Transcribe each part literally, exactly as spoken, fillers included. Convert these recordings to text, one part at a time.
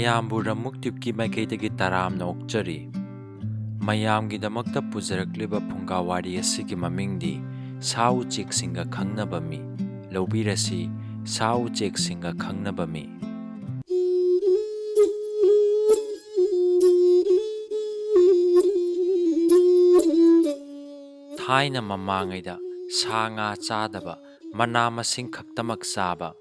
ꯃꯌꯥꯝꯕꯨ ꯔꯃꯨꯛ ꯇ꯭ꯌꯨꯕꯀꯤ ꯃꯥꯏꯀꯩꯗꯒꯤ ꯇꯔꯥꯝꯅ ꯑꯣꯛꯆꯔꯤ꯫ ꯃꯌꯥꯝꯒꯤꯗꯃꯛꯇ ꯄꯨꯖꯔꯛꯂꯤꯕ ꯐꯨꯡꯒꯥ ꯋꯥꯔꯤ ꯑꯁꯤꯒꯤ ꯃꯃꯤꯡꯗꯤ ꯁꯥ ꯎꯆꯦꯛꯁꯤꯡꯒ ꯈꯪꯅꯕ ꯃꯤ꯫ ꯂꯧꯕꯤꯔꯁꯤ, ꯁꯥ ꯎꯆꯦꯛꯁꯤꯡꯒ ꯈꯪꯅꯕ ꯃꯤ꯫ ꯊꯥꯏꯅ ꯃꯃꯥꯡꯉꯩꯗ ꯁꯥ ꯉꯥ ꯆꯥꯗꯕ, ꯃꯅꯥ ꯃꯁꯤꯡ ꯈꯛꯇꯃꯛ ꯆꯥꯕ,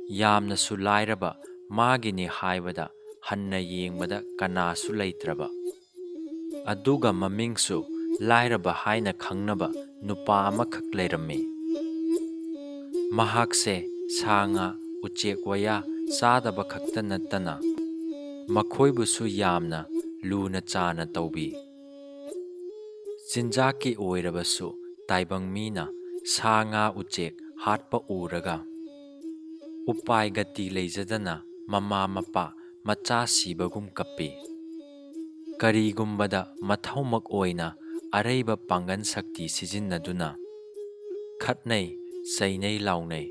ꯌꯥꯝꯅꯁꯨ ꯂꯥꯏꯔꯕ, ꯃꯥꯒꯤꯅꯤ ꯍꯥꯏꯕꯗ ꯍꯟꯅ ꯌꯦꯡꯕꯗ ꯀꯅꯥꯁꯨ ꯂꯩꯇ꯭ꯔꯕ, ꯑꯗꯨꯒ ꯃꯃꯤꯡꯁꯨ ꯂꯥꯏꯔꯕ ꯍꯥꯏꯅ ꯈꯪꯅꯕ ꯅꯨꯄꯥ ꯑꯃꯈꯛ ꯂꯩꯔꯝꯃꯤ꯫ ꯃꯍꯥꯛꯁꯦ ꯁꯥ ꯉꯥ, ꯎꯆꯦꯛ ꯋꯥꯌꯥ ꯆꯥꯗꯕ ꯈꯛꯇ ꯅꯠꯇꯅ ꯃꯈꯣꯏꯕꯨꯁꯨ ꯌꯥꯝꯅ ꯂꯨꯅ ꯆꯥꯅ ꯇꯧꯕꯤ꯫ ꯆꯤꯟꯖꯥꯛꯀꯤ ꯑꯣꯏꯔꯕꯁꯨ ꯇꯥꯏꯕꯪ ꯃꯤꯅ ꯁꯥ ꯉꯥ ꯎꯆꯦꯛ ꯍꯥꯠꯄ ꯎꯔꯒ ꯎꯄꯥꯏ ꯒꯇꯤ ꯂꯩꯖꯗꯅ ꯃꯃꯥ ꯃꯄꯥ ꯃꯆꯥ ꯁꯤꯕꯒꯨꯝ ꯀꯞꯄꯤ꯫ ꯀꯔꯤꯒꯨꯝꯕꯗ ꯃꯊꯧꯃꯛ ꯑꯣꯏꯅ ꯑꯔꯩꯕ ꯄꯥꯡꯒꯜ ꯁꯛꯇꯤ ꯁꯤꯖꯤꯟꯅꯗꯨꯅ ꯈꯠꯅꯩ, ꯆꯩꯅꯩ, ꯂꯥꯎꯅꯩ꯫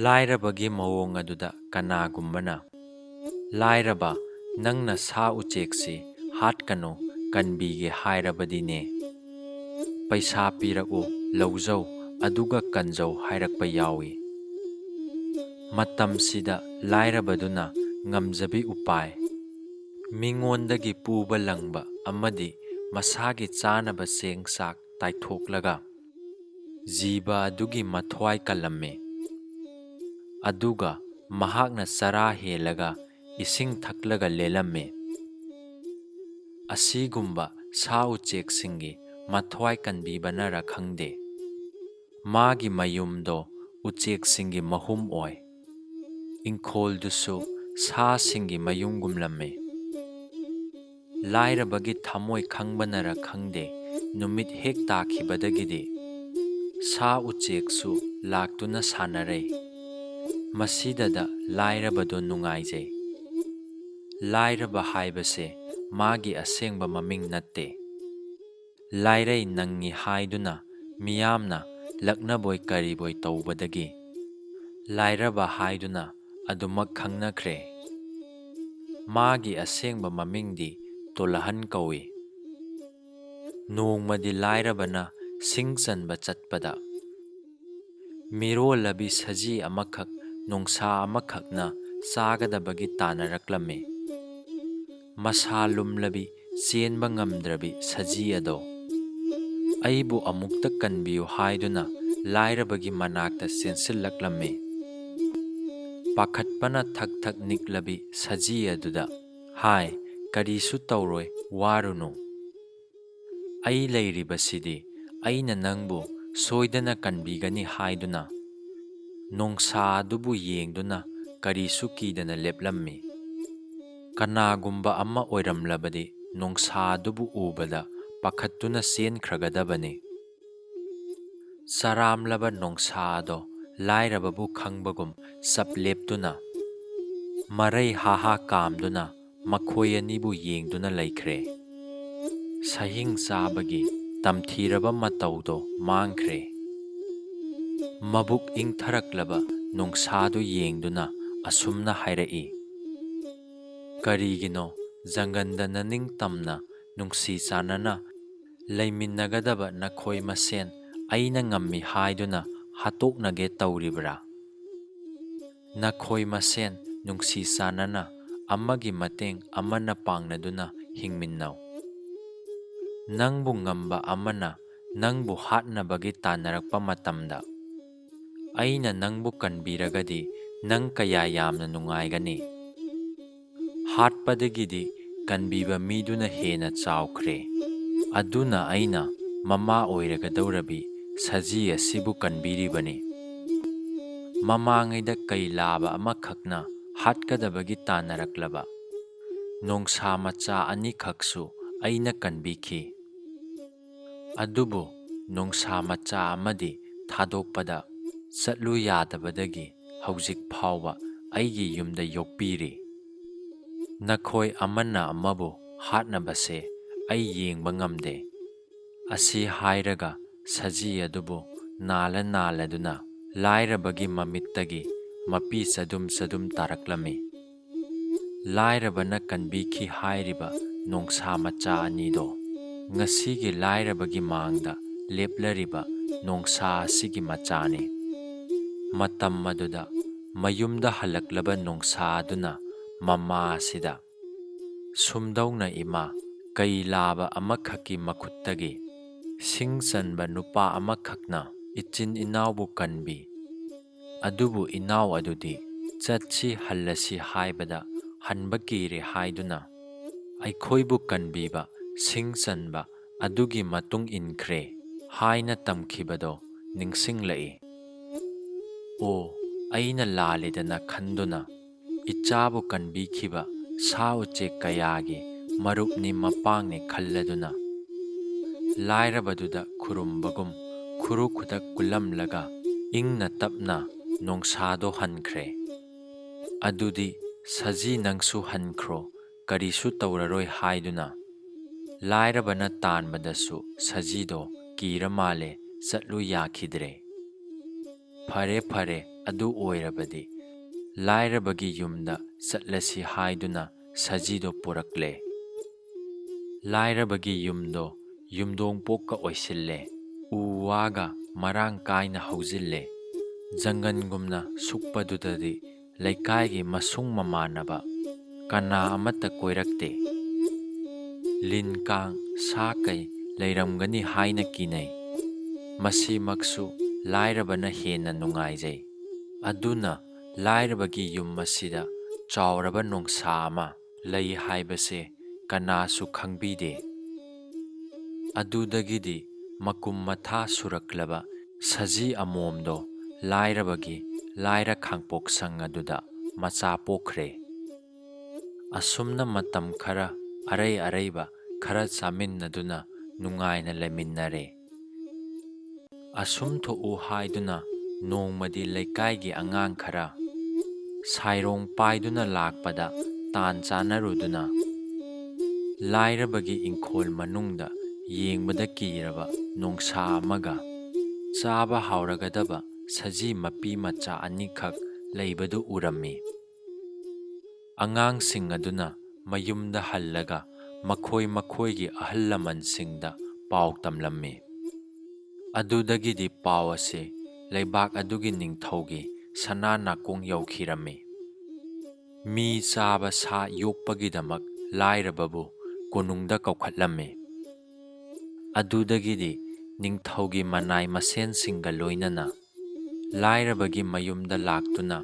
ꯂꯥꯏꯔꯕꯒꯤ ꯃꯑꯣꯡ ꯑꯗꯨꯗ ꯀꯅꯥꯒꯨꯝꯕꯅ, "ꯂꯥꯏꯔꯕ, ꯅꯪꯅ ꯁꯥ ꯎꯆꯦꯛꯁꯤ ꯍꯥꯠꯀꯅꯨ, ꯀꯟꯕꯤꯒꯦ ꯍꯥꯏꯔꯕꯗꯤꯅꯦ, ꯄꯩꯁꯥ ꯄꯤꯔꯛꯎ, ꯂꯧꯖꯧ, ꯑꯗꯨꯒ ꯀꯟꯖꯧ" ꯍꯥꯏꯔꯛꯄ ꯌꯥꯎꯏ꯫ ꯃꯇꯝꯁꯤꯗ ꯂꯥꯏꯔꯕꯗꯨꯅ ꯉꯝꯖꯕꯤ ꯎꯄꯥꯏ, ꯃꯤꯉꯣꯟꯗꯒꯤ ꯄꯨꯕ ꯂꯪꯕ ꯑꯃꯗꯤ ꯃꯁꯥꯒꯤ ꯆꯥꯅꯕ ꯆꯦꯡ ꯆꯥꯛ ꯇꯥꯏꯊꯣꯛꯂꯒ ꯖꯤꯕ ꯑꯗꯨꯒꯤ ꯃꯊ꯭ꯋꯥꯏ ꯀꯜꯂꯝꯃꯤ꯫ ꯑꯗꯨꯒ ꯃꯍꯥꯛꯅ ꯆꯔꯥ ꯍꯦꯜꯂꯒ ꯏꯁꯤꯡ ꯊꯛꯂꯒ ꯂꯦꯜꯂꯝꯃꯤ꯫ ꯑꯁꯤꯒꯨꯝꯕ ꯁꯥ ꯎꯆꯦꯛꯁꯤꯡꯒꯤ ꯃꯊ꯭ꯋꯥꯏ ꯀꯟꯕꯤꯕꯅꯔ ꯈꯪꯗꯦ, ꯃꯥꯒꯤ ꯃꯌꯨꯝꯗꯣ ꯎꯆꯦꯛꯁꯤꯡꯒꯤ ꯃꯍꯨꯝ ꯑꯣꯏ, ꯏꯪꯈꯣꯜꯗꯨꯁꯨ ꯁꯥꯁꯤꯡꯒꯤ ꯃꯌꯨꯝꯒꯨꯝꯂꯝꯃꯤ꯫ ꯂꯥꯏꯔꯕꯒꯤ ꯊꯃꯣꯏ ꯈꯪꯕꯅꯔ ꯈꯪꯗꯦ, ꯅꯨꯃꯤꯠ ꯍꯦꯛ ꯇꯥꯈꯤꯕꯗꯒꯤꯗꯤ ꯁꯥ ꯎꯆꯦꯛꯁꯨ ꯂꯥꯛꯇꯨꯅ ꯁꯥꯟꯅꯔꯦ꯫ ꯃꯁꯤꯗꯗ ꯂꯥꯏꯔꯕꯗꯣ ꯅꯨꯡꯉꯥꯏꯖꯩ꯫ ꯂꯥꯏꯔꯕ ꯍꯥꯏꯕꯁꯦ ꯃꯥꯒꯤ ꯑꯁꯦꯡꯕ ꯃꯃꯤꯡ ꯅꯠꯇꯦ꯫ ꯂꯥꯏꯔꯩ ꯅꯪꯉꯤ ꯍꯥꯏꯗꯨꯅ ꯃꯤꯌꯥꯝꯅ ꯂꯛꯅꯕꯣꯏ ꯀꯔꯤꯕꯣꯏ ꯇꯧꯕꯗꯒꯤ ꯂꯥꯏꯔꯕ ꯍꯥꯏꯗꯨꯅ ꯑꯗꯨꯃꯛ ꯈꯪꯅꯈ꯭ꯔꯦ꯫ ꯃꯥꯒꯤ ꯑꯁꯦꯡꯕ ꯃꯃꯤꯡꯗꯤ ꯇꯣꯂꯍꯟ ꯀꯧꯏ꯫ ꯅꯣꯡꯃꯗꯤ ꯂꯥꯏꯔꯕꯅ ꯁꯤꯡ ꯆꯟꯕ ꯆꯠꯄꯗ, ꯃꯤꯔꯣꯜꯂꯕꯤ ꯁꯖꯤ ꯑꯃꯈꯛ ꯅꯣꯡꯁꯥ ꯑꯃꯈꯛꯅ ꯆꯥꯒꯗꯕꯒꯤ ꯇꯥꯟꯅꯔꯛꯂꯝꯃꯤ꯫ ꯃꯁꯥ ꯂꯨꯝꯂꯕꯤ, ꯆꯦꯟꯕ ꯉꯝꯗ꯭ꯔꯕꯤ ꯁꯖꯤ ꯑꯗꯣ, "ꯑꯩꯕꯨ ꯑꯃꯨꯛꯇ ꯀꯟꯕꯤꯌꯨ" ꯍꯥꯏꯗꯨꯅ ꯂꯥꯏꯔꯕꯒꯤ ꯃꯅꯥꯛꯇ ꯆꯦꯟꯁꯤꯜꯂꯛꯂꯝꯃꯤ꯫ ꯄꯥꯈꯠꯄꯅ ꯊꯛ ꯊꯛ ꯅꯤꯛꯂꯕꯤ ꯁꯖꯤ ꯑꯗꯨꯗ, "ꯍꯥꯏ, ꯀꯔꯤꯁꯨ ꯇꯧꯔꯣꯏ, ꯋꯥꯔꯨꯅꯨ꯫ ꯑꯩ ꯂꯩꯔꯤꯕꯁꯤꯗꯤ, ꯑꯩꯅ ꯅꯪꯕꯨ ꯁꯣꯏꯗꯅ ꯀꯟꯕꯤꯒꯅꯤ" ꯍꯥꯏꯗꯨꯅ ꯅꯣꯡꯁꯥ ꯑꯗꯨꯕꯨ ꯌꯦꯡꯗꯨꯅ ꯀꯔꯤꯁꯨ ꯀꯤꯗꯅ ꯂꯦꯞꯂꯝꯃꯤ꯫ ꯀꯅꯥꯒꯨꯝꯕ ꯑꯃ ꯑꯣꯏꯔꯝꯂꯕꯗꯤ ꯅꯣꯡꯁꯥ ꯑꯗꯨꯕꯨ ꯎꯕꯗ ꯄꯥꯈꯠꯇꯨꯅ ꯆꯦꯟꯈ꯭ꯔꯒꯗꯕꯅꯤ꯫ ꯆꯔꯥꯝꯂꯕ ꯅꯣꯡꯁꯥ ꯑꯗꯣ ꯂꯥꯏꯔꯕꯕꯨ ꯈꯪꯕꯒꯨꯝ ꯆꯞ ꯂꯦꯞꯇꯨꯅ, ꯃꯔꯩ ꯍꯥ ꯍꯥ ꯀꯥꯝꯗꯨꯅ ꯃꯈꯣꯏ ꯑꯅꯤꯕꯨ ꯌꯦꯡꯗꯨꯅ ꯂꯩꯈ꯭ꯔꯦ꯫ ꯁꯍꯤꯡ ꯆꯥꯕꯒꯤ ꯇꯝꯊꯤꯔꯕ ꯃꯇꯧꯗꯣ ꯃꯥꯡꯈ꯭ꯔꯦ꯫ ꯃꯕꯨꯛ ꯏꯪꯊꯔꯛꯂꯕ ꯅꯣꯡꯁꯥꯗꯨ ꯌꯦꯡꯗꯨꯅ ꯑꯁꯨꯝꯅ ꯍꯥꯏꯔꯛꯏ, "ꯀꯔꯤꯒꯤꯅꯣ ꯖꯪꯒꯟꯗ ꯅꯅꯤꯡꯇꯝꯅ ꯅꯨꯡꯁꯤ ꯆꯥꯟꯅꯅ ꯂꯩꯃꯤꯟꯅꯒꯗꯕ ꯅꯈꯣꯏ ꯃꯁꯦꯟ ꯑꯩꯅ ꯉꯝꯃꯤ ꯍꯥꯏꯗꯨꯅ ꯍꯥꯠꯇꯣꯛꯅꯒꯦ ꯇꯧꯔꯤꯕ꯭ꯔꯥ? ꯅꯈꯣꯏ ꯃꯁꯦꯟ ꯅꯨꯡꯁꯤ ꯆꯥꯟꯅꯅ ꯑꯃꯒꯤ ꯃꯇꯦꯡ ꯑꯃꯅ ꯄꯥꯡꯅꯗꯨꯅ ꯍꯤꯡꯃꯤꯟꯅꯧ꯫ ꯅꯪꯕꯨ ꯉꯝꯕ ꯑꯃꯅ ꯅꯪꯕꯨ ꯍꯥꯠꯅꯕꯒꯤ ꯇꯥꯟꯅꯔꯛꯄ ꯃꯇꯝꯗ, ꯑꯩꯅ ꯅꯪꯕꯨ ꯀꯟꯕꯤꯔꯒꯗꯤ ꯅꯪ ꯀꯌꯥ ꯌꯥꯝꯅ ꯅꯨꯡꯉꯥꯏꯒꯅꯤ꯫ ꯍꯥꯠꯄꯗꯒꯤꯗꯤ ꯀꯟꯕꯤꯕ ꯃꯤꯗꯨꯅ ꯍꯦꯟꯅ ꯆꯥꯎꯈ꯭ꯔꯦ꯫ ꯑꯗꯨꯅ ꯑꯩꯅ ꯃꯃꯥ ꯑꯣꯏꯔꯒꯗꯧꯔꯕꯤ ꯁꯖꯤ ꯑꯁꯤꯕꯨ ꯀꯟꯕꯤꯔꯤꯕꯅꯤ꯫ ꯃꯃꯥꯡꯉꯩꯗ ꯀꯩ ꯂꯥꯕ ꯑꯃꯈꯛꯅ ꯍꯥꯠꯀꯗꯕꯒꯤ ꯇꯥꯟꯅꯔꯛꯂꯕ ꯅꯣꯡꯁꯥ ꯃꯆꯥ ꯑꯅꯤꯈꯛꯁꯨ ꯑꯩꯅ ꯀꯟꯕꯤꯈꯤ꯫ ꯑꯗꯨꯕꯨ ꯅꯣꯡꯁꯥ ꯃꯆꯥ ꯑꯃꯗꯤ ꯊꯥꯗꯣꯛꯄꯗ ꯆꯠꯂꯨ ꯌꯥꯗꯕꯗꯒꯤ ꯍꯧꯖꯤꯛ ꯐꯥꯎꯕ ꯑꯩꯒꯤ ꯌꯨꯝꯗ ꯌꯣꯛꯄꯤꯔꯤ꯫ ꯅꯈꯣꯏ ꯑꯃꯅ ꯑꯃꯕꯨ ꯍꯥꯠꯅꯕꯁꯦ ꯑꯩ ꯌꯦꯡꯕ ꯉꯝꯗꯦ"꯫ ꯑꯁꯤ ꯍꯥꯏꯔꯒ ꯁꯖꯤ ꯑꯗꯨꯕꯨ ꯅꯥꯜꯂ ꯅꯥꯜꯂꯗꯨꯅ ꯂꯥꯏꯔꯕꯒꯤ ꯃꯃꯤꯠꯇꯒꯤ ꯃꯄꯤ ꯆꯗꯨꯝ ꯆꯗꯨꯝ ꯇꯥꯔꯛꯂꯝꯃꯤ꯫ ꯂꯥꯏꯔꯕꯅ ꯀꯟꯕꯤꯈꯤ ꯍꯥꯏꯔꯤꯕ ꯅꯣꯡꯁꯥ ꯃꯆꯥ ꯑꯅꯤꯗꯣ ꯉꯁꯤꯒꯤ ꯂꯥꯏꯔꯕꯒꯤ ꯃꯥꯡꯗ ꯂꯦꯞꯂꯔꯤꯕ ꯅꯣꯡꯁꯥ ꯑꯁꯤꯒꯤ ꯃꯆꯥꯅꯤ꯫ ꯃꯇꯝ ꯑꯗꯨꯗ ꯃꯌꯨꯝꯗ ꯍꯜꯂꯛꯂꯕ ꯅꯣꯡꯁꯥ ꯑꯗꯨꯅ ꯃꯃꯥ ꯑꯁꯤꯗ, "ꯁꯨꯝꯗꯧꯅ ꯏꯃꯥ, ꯀꯩ ꯂꯥꯕ ꯑꯃꯈꯛꯀꯤ ꯃꯈꯨꯠꯇꯒꯤ ꯁꯤꯡ ꯆꯟꯕ ꯅꯨꯄꯥ ꯑꯃꯈꯛꯅ ꯏꯆꯤꯟ ꯏꯅꯥꯎꯕꯨ ꯀꯟꯕꯤ꯫ ꯑꯗꯨꯕꯨ ꯏꯅꯥꯎ ꯑꯗꯨꯗꯤ ꯆꯠꯁꯤ ꯍꯜꯂꯁꯤ ꯍꯥꯏꯕꯗ ꯍꯟꯕ ꯀꯤꯔꯦ ꯍꯥꯏꯗꯨꯅ ꯑꯩꯈꯣꯏꯕꯨ ꯀꯟꯕꯤꯕ ꯁꯤꯡ ꯆꯟꯕ ꯑꯗꯨꯒꯤ ꯃꯇꯨꯡ ꯏꯟꯈ꯭ꯔꯦ" ꯍꯥꯏꯅ ꯇꯝꯈꯤꯕꯗꯣ ꯅꯤꯡꯁꯤꯡꯂꯛꯏ꯫ "ꯑꯣ, ꯑꯩꯅ ꯂꯥꯜꯂꯦꯗꯅ" ꯈꯟꯗꯨꯅ ꯏꯆꯥꯕꯨ ꯀꯟꯕꯤꯈꯤꯕ ꯁꯥ ꯎꯆꯦꯛ ꯀꯌꯥꯒꯤ ꯃꯔꯨꯞꯅꯤ ꯃꯄꯥꯡꯅꯤ ꯈꯜꯂꯗꯨꯅ, ꯂꯥꯏꯔꯕꯗꯨꯗ ꯈꯨꯔꯨꯝꯕꯒꯨꯝ ꯈꯨꯔꯨ ꯈꯨꯗꯛ ꯀꯨꯜꯂꯝꯂꯒ ꯏꯪꯅ ꯇꯞꯅ ꯅꯣꯡꯁꯥꯗꯣ ꯍꯟꯈ꯭ꯔꯦ꯫ "ꯑꯗꯨꯗꯤ ꯁꯖꯤ ꯅꯪꯁꯨ ꯍꯟꯈ꯭ꯔꯣ, ꯀꯔꯤꯁꯨ ꯇꯧꯔꯔꯣꯏ" ꯍꯥꯏꯗꯨꯅ ꯂꯥꯏꯔꯕꯅ ꯇꯥꯟꯕꯗꯁꯨ ꯁꯖꯤꯗꯣ ꯀꯤꯔ ꯃꯥꯜꯂꯦ, ꯆꯠꯂꯨ ꯌꯥꯈꯤꯗ꯭ꯔꯦ꯫ ꯐꯔꯦ ꯐꯔꯦ, ꯑꯗꯨ ꯑꯣꯏꯔꯕꯗꯤ ꯂꯥꯏꯔꯕꯒꯤ ꯌꯨꯝꯗ ꯆꯠꯂꯁꯤ ꯍꯥꯏꯗꯨꯅ ꯁꯖꯤꯗꯣ ꯄꯨꯔꯛꯂꯦ꯫ ꯂꯥꯏꯔꯕꯒꯤ ꯌꯨꯝꯗꯣ ꯌꯨꯝꯗꯣꯡ ꯄꯣꯛꯀ ꯑꯣꯏꯁꯤꯜꯂꯦ꯫ ꯎ ꯋꯥꯒ ꯃꯔꯥꯡ ꯀꯥꯏꯅ ꯍꯧꯖꯤꯜꯂꯦ꯫ ꯖꯪꯒꯟꯒꯨꯝꯅ ꯁꯨꯛꯄꯗꯨꯗꯗꯤ ꯂꯩꯀꯥꯏꯒꯤ ꯃꯁꯨꯡ ꯃꯃꯥꯟꯅꯕ ꯀꯅꯥ ꯑꯃꯠꯇ ꯀꯣꯏꯔꯛꯇꯦ꯫ ꯂꯤꯟ ꯀꯥꯡ ꯁꯥ ꯀꯩ ꯂꯩꯔꯝꯒꯅꯤ ꯍꯥꯏꯅ ꯀꯤꯅꯩ꯫ ꯃꯁꯤꯃꯛꯁꯨ ꯂꯥꯏꯔꯕꯅ ꯍꯦꯟꯅ ꯅꯨꯡꯉꯥꯏꯖꯩ꯫ ꯑꯗꯨꯅ ꯂꯥꯏꯔꯕꯒꯤ ꯌꯨꯝ ꯑꯁꯤꯗ ꯆꯥꯎꯔꯕ ꯅꯣꯡꯁꯥ ꯑꯃ ꯂꯩ ꯍꯥꯏꯕꯁꯦ ꯀꯅꯥꯁꯨ ꯈꯪꯕꯤꯗꯦ꯫ ꯑꯗꯨꯗꯒꯤꯗꯤ ꯃꯀꯨꯝ ꯃꯊꯥ ꯁꯨꯔꯛꯂꯕ ꯁꯖꯤ ꯑꯃꯣꯝꯗꯣ ꯂꯥꯏꯔꯕꯒꯤ ꯂꯥꯏꯔ ꯈꯥꯡꯄꯣꯛꯁꯪ ꯑꯗꯨꯗ ꯃꯆꯥ ꯄꯣꯛꯈ꯭ꯔꯦ꯫ ꯑꯁꯨꯝꯅ ꯃꯇꯝ ꯈꯔ ꯑꯔꯩ ꯑꯔꯩꯕ ꯈꯔ ꯆꯥꯃꯤꯟꯅꯗꯨꯅ ꯅꯨꯡꯉꯥꯏꯅ ꯂꯩꯃꯤꯟꯅꯔꯦ꯫ ꯑꯁꯨꯝ ꯊꯣꯛꯎ ꯍꯥꯏꯗꯨꯅ ꯅꯣꯡꯃꯗꯤ ꯂꯩꯀꯥꯏꯒꯤ ꯑꯉꯥꯡ ꯈꯔ ꯁꯥꯏꯔꯣꯡ ꯄꯥꯏꯗꯨꯅ ꯂꯥꯛꯄꯗ ꯇꯥꯟ ꯆꯥꯅꯔꯨꯗꯨꯅ ꯂꯥꯏꯔꯕꯒꯤ ꯏꯪꯈꯣꯜ ꯃꯅꯨꯡꯗ ꯌꯦꯡꯕꯗ ꯀꯤꯔꯕ ꯅꯣꯡꯁꯥ ꯑꯃꯒ ꯆꯥꯕ ꯍꯥꯎꯔꯒꯗꯕ ꯁꯖꯤ ꯃꯄꯤ ꯃꯆꯥ ꯑꯅꯤꯈꯛ ꯂꯩꯕꯗꯨ ꯎꯔꯝꯃꯤ꯫ ꯑꯉꯥꯡꯁꯤꯡ ꯑꯗꯨꯅ ꯃꯌꯨꯝꯗ ꯍꯜꯂꯒ ꯃꯈꯣꯏ ꯃꯈꯣꯏꯒꯤ ꯑꯍꯜ ꯂꯃꯟꯁꯤꯡꯗ ꯄꯥꯎ ꯇꯝꯂꯝꯃꯤ꯫ ꯑꯗꯨꯗꯒꯤꯗꯤ ꯄꯥꯎ ꯑꯁꯤ ꯂꯩꯕꯥꯛ ꯑꯗꯨꯒꯤ ꯅꯤꯡꯊꯧꯒꯤ ꯁꯅꯥ ꯅꯥꯀꯣꯡ ꯌꯧꯈꯤꯔꯝꯃꯤ꯫ ꯃꯤ ꯆꯥꯕ ꯁꯥ ꯌꯣꯛꯄꯒꯤꯗꯃꯛ ꯂꯥꯏꯔꯕꯕꯨ ꯀꯣꯅꯨꯡꯗ ꯀꯧꯈꯠꯂꯝꯃꯤ꯫ ꯑꯗꯨꯗꯒꯤꯗꯤ ꯅꯤꯡꯊꯧꯒꯤ ꯃꯅꯥꯏ ꯃꯁꯦꯟꯁꯤꯡꯒ ꯂꯣꯏꯅꯅ ꯂꯥꯏꯔꯕꯒꯤ ꯃꯌꯨꯝꯗ ꯂꯥꯛꯇꯨꯅ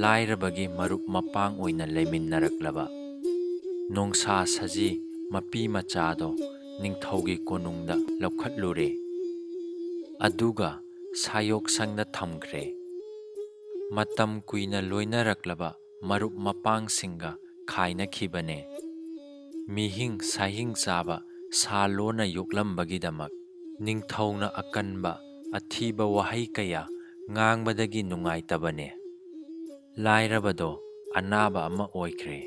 ꯂꯥꯏꯔꯕꯒꯤ ꯃꯔꯨꯞ ꯃꯄꯥꯡ ꯑꯣꯏꯅ ꯂꯩꯃꯤꯟꯅꯔꯛꯂꯕ ꯅꯣꯡꯁꯥ ꯁꯖꯤ ꯃꯄꯤ ꯃꯆꯥꯗꯣ ꯅꯤꯡꯊꯧꯒꯤ ꯀꯣꯅꯨꯡꯗ ꯂꯧꯈꯠꯂꯨꯔꯦ꯫ ꯑꯗꯨꯒ ꯁꯥꯌꯣꯛꯁꯪꯗ ꯊꯝꯈ꯭ꯔꯦ꯫ ꯃꯇꯝ ꯀꯨꯏꯅ ꯂꯣꯏꯅꯔꯛꯂꯕ ꯃꯔꯨꯞ ꯃꯄꯥꯡꯁꯤꯡꯒ ꯈꯥꯏꯅꯈꯤꯕꯅꯦ꯫ ꯃꯤꯍꯤꯡ ꯁꯥꯍꯤꯡ ꯆꯥꯕ ꯁꯥ ꯂꯣꯟꯅ ꯌꯣꯛꯂꯝꯕꯒꯤꯗꯃꯛ ꯅꯤꯡꯊꯧꯅ ꯑꯀꯟꯕ ꯑꯊꯤꯕ ꯋꯥꯍꯩ ꯀꯌꯥ ꯉꯥꯡꯕꯗꯒꯤ ꯅꯨꯡꯉꯥꯏꯇꯕꯅꯦ꯫ ꯂꯥꯏꯔꯕꯗꯣ ꯑꯅꯥꯕ ꯑꯃ ꯑꯣꯏꯈ꯭ꯔꯦ꯫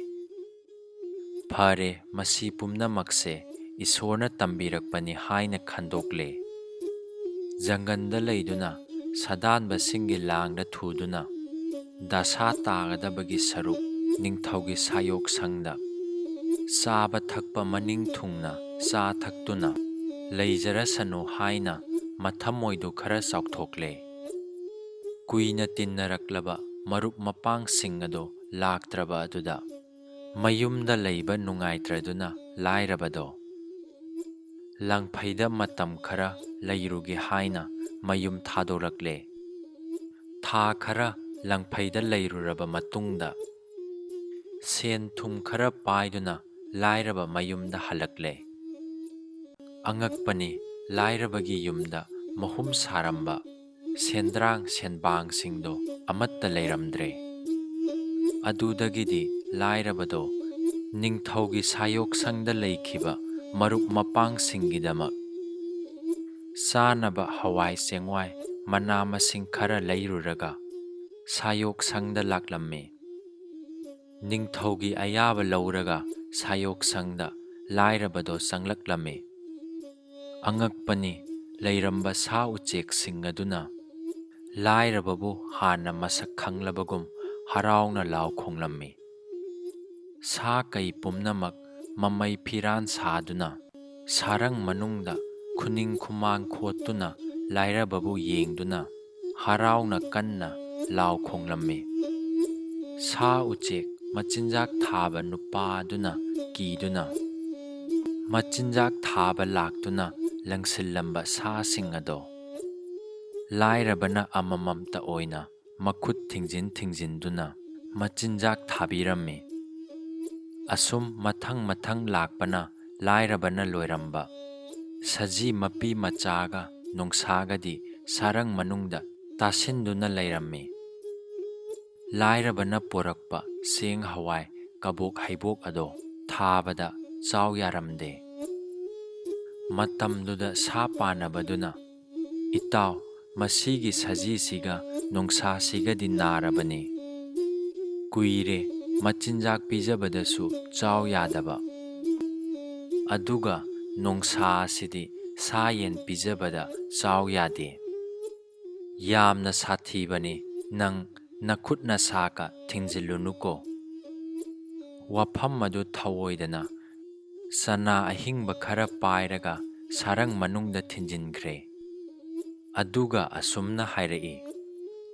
ꯐꯔꯦ, ꯃꯁꯤ ꯄꯨꯝꯅꯃꯛꯁꯦ ꯏꯁꯣꯔꯅ ꯇꯝꯕꯤꯔꯛꯄꯅꯤ ꯍꯥꯏꯅ ꯈꯟꯗꯣꯛꯂꯦ꯫ ꯖꯪꯒꯟꯗ ꯂꯩꯗꯨꯅ ꯁꯥꯗꯥꯟꯕꯁꯤꯡꯒꯤ ꯂꯥꯡꯗ ꯊꯨꯗꯨꯅ ꯗꯁꯥ ꯇꯥꯒꯗꯕꯒꯤ ꯁꯔꯨꯛ ꯅꯤꯡꯊꯧꯒꯤ ꯁꯥꯌꯣꯛꯁꯪꯗ ꯆꯥꯕ ꯊꯛꯄ ꯃꯅꯤꯡ ꯊꯨꯡꯅ ꯆꯥ ꯊꯛꯇꯨꯅ ꯂꯩꯖꯔꯁꯅꯨ ꯍꯥꯏꯅ ꯃꯊꯃꯣꯏꯗꯨ ꯈꯔ ꯆꯥꯎꯊꯣꯛꯂꯦ꯫ ꯀꯨꯏꯅ ꯇꯤꯟꯅꯔꯛꯂꯕ ꯃꯔꯨꯞ ꯃꯄꯥꯡꯁꯤꯡ ꯑꯗꯨ ꯂꯥꯛꯇ꯭ꯔꯕ ꯑꯗꯨꯗ ꯃꯌꯨꯝꯗ ꯂꯩꯕ ꯅꯨꯡꯉꯥꯏꯇ꯭ꯔꯗꯨꯅ ꯂꯥꯏꯔꯕꯗꯣ ꯂꯪꯐꯩꯗ ꯃꯇꯝ ꯈꯔ ꯂꯩꯔꯨꯒꯦ ꯍꯥꯏꯅ ꯃꯌꯨꯝ ꯊꯥꯗꯣꯔꯛꯂꯦ꯫ ꯊꯥ ꯈꯔ ꯂꯪꯐꯩꯗ ꯂꯩꯔꯨꯔꯕ ꯃꯇꯨꯡꯗ ꯁꯦꯟ ꯊꯨꯝ ꯈꯔ ꯄꯥꯏꯗꯨꯅ ꯂꯥꯏꯔꯕ ꯃꯌꯨꯝꯗ ꯍꯜꯂꯛꯂꯦ꯫ ꯑꯉꯛꯄꯅꯤ, ꯂꯥꯏꯔꯕꯒꯤ ꯌꯨꯝꯗ ꯃꯍꯨꯝ ꯁꯥꯔꯝꯕ ꯁꯦꯟꯗ꯭ꯔꯥꯡ ꯁꯦꯟꯕꯥꯡꯁꯤꯡꯗꯣ ꯑꯃꯠꯇ ꯂꯩꯔꯝꯗ꯭ꯔꯦ꯫ ꯑꯗꯨꯗꯒꯤꯗꯤ ꯂꯥꯏꯔꯕꯗꯣ ꯅꯤꯡꯊꯧꯒꯤ ꯁꯥꯌꯣꯛꯁꯪꯗ ꯂꯩꯈꯤꯕ ꯃꯔꯨꯞ ꯃꯄꯥꯡꯁꯤꯡꯒꯤꯗꯃꯛ ꯆꯥꯅꯕ ꯍꯋꯥꯏ ꯆꯦꯡꯋꯥꯏ ꯃꯅꯥ ꯃꯁꯤꯡ ꯈꯔ ꯂꯩꯔꯨꯔꯒ ꯁꯥꯌꯣꯛꯁꯪꯗ ꯂꯥꯛꯂꯝꯃꯤ꯫ ꯅꯤꯡꯊꯧꯒꯤ ꯑꯌꯥꯕ ꯂꯧꯔꯒ ꯁꯥꯌꯣꯛꯁꯪꯗ ꯂꯥꯏꯔꯕꯗꯣ ꯆꯪꯂꯛꯂꯝꯃꯤ꯫ ꯑꯉꯛꯄꯅꯤ, ꯂꯩꯔꯝꯕ ꯁꯥ ꯎꯆꯦꯛꯁꯤꯡ ꯑꯗꯨꯅ ꯂꯥꯏꯔꯕꯕꯨ ꯍꯥꯟꯅ ꯃꯁꯛ ꯈꯪꯂꯕꯒꯨꯝ ꯍꯔꯥꯎꯅ ꯂꯥꯎ ꯈꯣꯡꯂꯝꯃꯤ꯫ ꯁꯥ ꯀꯩ ꯄꯨꯝꯅꯃꯛ ꯃꯃꯩ ꯐꯤꯔꯥꯟ ꯁꯥꯗꯨꯅ, ꯁꯥꯔꯪ ꯃꯅꯨꯡꯗ ꯈꯨꯅꯤꯡ ꯈꯨꯃꯥꯡ ꯈꯣꯠꯇꯨꯅ ꯂꯥꯏꯔꯕꯕꯨ ꯌꯦꯡꯗꯨꯅ ꯍꯔꯥꯎꯅ ꯀꯟꯅ ꯂꯥꯎ ꯈꯣꯡꯂꯝꯃꯤ꯫ ꯁꯥ ꯎꯆꯦꯛ ꯃꯆꯤꯟꯖꯥꯛ ꯊꯥꯕ ꯅꯨꯄꯥꯗꯨꯅ ꯀꯤꯗꯨꯅ, ꯃꯆꯤꯟꯖꯥꯛ ꯊꯥꯕ ꯂꯥꯛꯇꯨꯅ ꯂꯪꯁꯤꯜꯂꯝꯕ ꯁꯥꯁꯤꯡ ꯑꯗꯣ ꯂꯥꯏꯔꯕꯅ ꯑꯃꯃꯝꯇ ꯑꯣꯏꯅ ꯃꯈꯨꯠ ꯊꯤꯡꯖꯤꯟ ꯊꯤꯡꯖꯤꯟꯗꯨꯅ ꯃꯆꯤꯟꯖꯥꯛ ꯊꯥꯕꯤꯔꯝꯃꯤ꯫ ꯑꯁꯨꯝ ꯃꯊꯪ ꯃꯊꯪ ꯂꯥꯛꯄꯅ ꯂꯥꯏꯔꯕꯅ ꯂꯣꯏꯔꯝꯕ ꯁꯖꯤ ꯃꯄꯤ ꯃꯆꯥꯒ ꯅꯣꯡꯁꯥꯒꯗꯤ ꯁꯥꯔꯪ ꯃꯅꯨꯡꯗ ꯇꯥꯁꯤꯟꯗꯨꯅ ꯂꯩꯔꯝꯃꯤ꯫ ꯂꯥꯏꯔꯕꯅ ꯄꯨꯔꯛꯄ ꯆꯦꯡ ꯍꯋꯥꯏ ꯀꯕꯣꯛ ꯍꯩꯕꯣꯛ ꯑꯗꯣ ꯊꯥꯕꯗ ꯆꯥꯎ ꯌꯥꯔꯝꯗꯦ꯫ ꯃꯇꯝꯗꯨꯗ ꯁꯥ ꯄꯥꯟꯅꯕꯗꯨꯅ, "ꯏꯇꯥꯎ, ꯃꯁꯤꯒꯤ ꯁꯖꯤꯁꯤꯒ ꯅꯣꯡꯁꯥꯁꯤꯒꯗꯤ ꯅꯥꯔꯕꯅꯤ꯫ ꯀꯨꯏꯔꯦ ꯃꯆꯤꯟꯖꯥꯛ ꯄꯤꯖꯕꯗꯁꯨ ꯆꯥꯎ ꯌꯥꯗꯕ꯫ ꯑꯗꯨꯒ ꯅꯣꯡꯁꯥ ꯑꯁꯤꯗꯤ ꯁꯥ ꯌꯦꯟ ꯄꯤꯖꯕꯗ ꯆꯥꯎ ꯌꯥꯗꯦ꯫ ꯌꯥꯝꯅ ꯁꯥꯊꯤꯕꯅꯤ, ꯅꯪ ꯅꯈꯨꯠ ꯅꯁꯥꯒ ꯊꯤꯡꯖꯤꯜꯂꯨꯅꯨꯀꯣ꯫" ꯋꯥꯐꯝ ꯑꯗꯨ ꯊꯧꯑꯣꯏꯗꯅ ꯆꯅꯥ ꯑꯍꯤꯡꯕ ꯈꯔ ꯄꯥꯏꯔꯒ ꯁꯥꯔꯪ ꯃꯅꯨꯡꯗ ꯊꯤꯟꯖꯤꯟꯈ꯭ꯔꯦ꯫ ꯑꯗꯨꯒ ꯑꯁꯨꯝꯅ ꯍꯥꯏꯔꯛꯏ,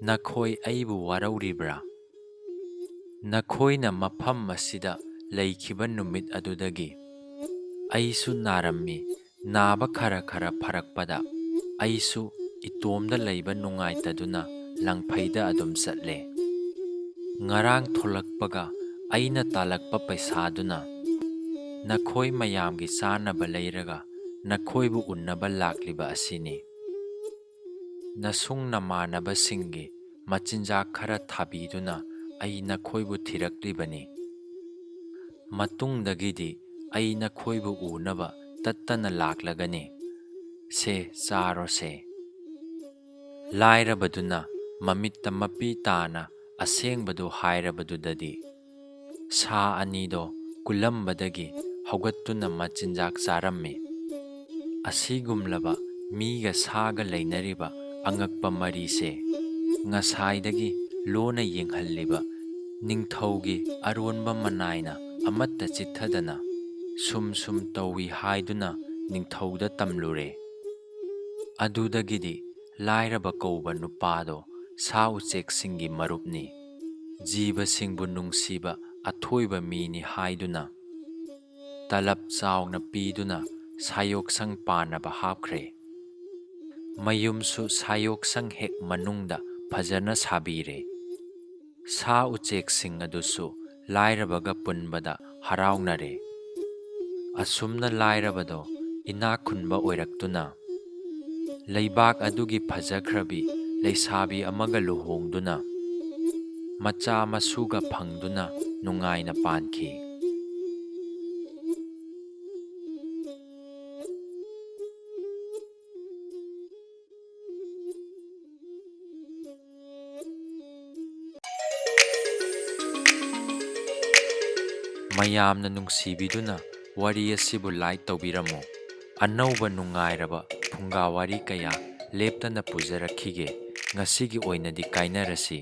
"ꯅꯈꯣꯏ ꯑꯩꯕꯨ ꯋꯥꯔꯧꯔꯤꯕ꯭ꯔꯥ? ꯅꯈꯣꯏꯅ ꯃꯐꯝ ꯑꯁꯤꯗ ꯂꯩꯈꯤꯕ ꯅꯨꯃꯤꯠ ꯑꯗꯨꯗꯒꯤ ꯑꯩꯁꯨ ꯅꯥꯔꯝꯃꯤ꯫ ꯅꯥꯕ ꯈꯔ ꯈꯔ ꯐꯔꯛꯄꯗ ꯑꯩꯁꯨ ꯏꯇꯣꯝꯗ ꯂꯩꯕ ꯅꯨꯡꯉꯥꯏꯇꯗꯨꯅ ꯂꯪꯐꯩꯗ ꯑꯗꯨꯝ ꯆꯠꯂꯦ꯫ ꯉꯔꯥꯡ ꯊꯣꯛꯂꯛꯄꯒ ꯑꯩꯅ ꯇꯥꯜꯂꯛꯄ ꯄꯩꯁꯥꯗꯨꯅ ꯅꯈꯣꯏ ꯃꯌꯥꯝꯒꯤ ꯆꯥꯅꯕ ꯂꯩꯔꯒ ꯅꯈꯣꯏꯕꯨ ꯎꯅꯕ ꯂꯥꯛꯂꯤꯕ ꯑꯁꯤꯅꯤ꯫ ꯅꯁꯨꯡ ꯅꯃꯥꯟꯅꯕꯁꯤꯡꯒꯤ ꯃꯆꯤꯟꯖꯥꯛ ꯈꯔ ꯊꯥꯕꯤꯗꯨꯅ ꯑꯩ ꯅꯈꯣꯏꯕꯨ ꯊꯤꯔꯛꯂꯤꯕꯅꯤ꯫ ꯃꯇꯨꯡꯗꯒꯤꯗꯤ ꯑꯩ ꯅꯈꯣꯏꯕꯨ ꯎꯅꯕ ꯇꯠꯇꯅ ꯂꯥꯛꯂꯒꯅꯤ꯫ ꯁꯦ, ꯆꯥꯔꯣꯁꯦ꯫" ꯂꯥꯏꯔꯕꯗꯨꯅ ꯃꯃꯤꯠꯇ ꯃꯄꯤ ꯇꯥꯅ ꯑꯁꯦꯡꯕꯗꯨ ꯍꯥꯏꯔꯕꯗꯨꯗꯗꯤ ꯁꯥ ꯑꯅꯤꯗꯣ ꯀꯨꯜꯂꯝꯕꯗꯒꯤ ꯍꯧꯒꯠꯇꯨꯅ ꯃꯆꯤꯟꯖꯥꯛ ꯆꯥꯔꯝꯃꯤ꯫ ꯑꯁꯤꯒꯨꯝꯂꯕ ꯃꯤꯒ ꯁꯥꯒ ꯂꯩꯅꯔꯤꯕ ꯑꯉꯛꯄ ꯃꯔꯤꯁꯦ ꯉꯁꯥꯏꯗꯒꯤ ꯂꯣꯟꯅ ꯌꯦꯡꯍꯜꯂꯤꯕ ꯅꯤꯡꯊꯧꯒꯤ ꯑꯔꯣꯟꯕ ꯃꯅꯥꯏꯅ ꯑꯃꯠꯇ ꯆꯤꯠꯊꯗꯅ ꯁꯨꯝ ꯁꯨꯝ ꯇꯧꯏ ꯍꯥꯏꯗꯨꯅ ꯅꯤꯡꯊꯧꯗ ꯇꯝꯂꯨꯔꯦ꯫ ꯑꯗꯨꯗꯒꯤꯗꯤ ꯂꯥꯏꯔꯕ ꯀꯧꯕ ꯅꯨꯄꯥꯗꯣ ꯁꯥ ꯎꯆꯦꯛꯁꯤꯡꯒꯤ ꯃꯔꯨꯞꯅꯤ, ꯖꯤꯕꯁꯤꯡꯕꯨ ꯅꯨꯡꯁꯤꯕ ꯑꯊꯣꯏꯕ ꯃꯤꯅꯤ ꯍꯥꯏꯗꯨꯅ ꯇꯂꯕ ꯆꯥꯎꯅ ꯄꯤꯗꯨꯅ ꯁꯥꯌꯣꯛꯁꯪ ꯄꯥꯟꯅꯕ ꯍꯥꯞꯈ꯭ꯔꯦ꯫ ꯃꯌꯨꯝꯁꯨ ꯁꯥꯌꯣꯛꯁꯪ ꯍꯦꯛ ꯃꯅꯨꯡꯗ ꯐꯖꯅ ꯁꯥꯕꯤꯔꯦ꯫ ꯁꯥ ꯎꯆꯦꯛꯁꯤꯡ ꯑꯗꯨꯁꯨ ꯂꯥꯏꯔꯕꯒ ꯄꯨꯟꯕꯗ ꯍꯔꯥꯎꯅꯔꯦ꯫ ꯑꯁꯨꯝꯅ ꯂꯥꯏꯔꯕꯗꯣ ꯏꯅꯥꯛ ꯈꯨꯟꯕ ꯑꯣꯏꯔꯛꯇꯨꯅ ꯂꯩꯕꯥꯛ ꯑꯗꯨꯒꯤ ꯐꯖꯈ꯭ꯔꯕꯤ ꯂꯩꯁꯥꯕꯤ ꯑꯃꯒ ꯂꯨꯍꯣꯡꯗꯨꯅ ꯃꯆꯥ ꯃꯁꯨꯒ ꯐꯪꯗꯨꯅ ꯅꯨꯡꯉꯥꯏꯅ ꯄꯥꯟꯈꯤ꯫ ꯃꯌꯥꯝꯅ ꯅꯨꯡꯁꯤꯕꯤꯗꯨꯅ ꯋꯥꯔꯤ ꯑꯁꯤꯕꯨ like ꯇꯧꯕꯤꯔꯝꯃꯨ꯫ ꯑꯅꯧꯕ ꯅꯨꯡꯉꯥꯏꯔꯕ ꯐꯨꯡꯒꯥ ꯋꯥꯔꯤ ꯀꯌꯥ ꯂꯦꯞꯇꯅ ꯄꯨꯖꯔꯛꯈꯤꯒꯦ꯫ ꯉꯁꯤꯒꯤ ꯑꯣꯏꯅꯗꯤ ꯀꯥꯏꯅꯔꯁꯤ꯫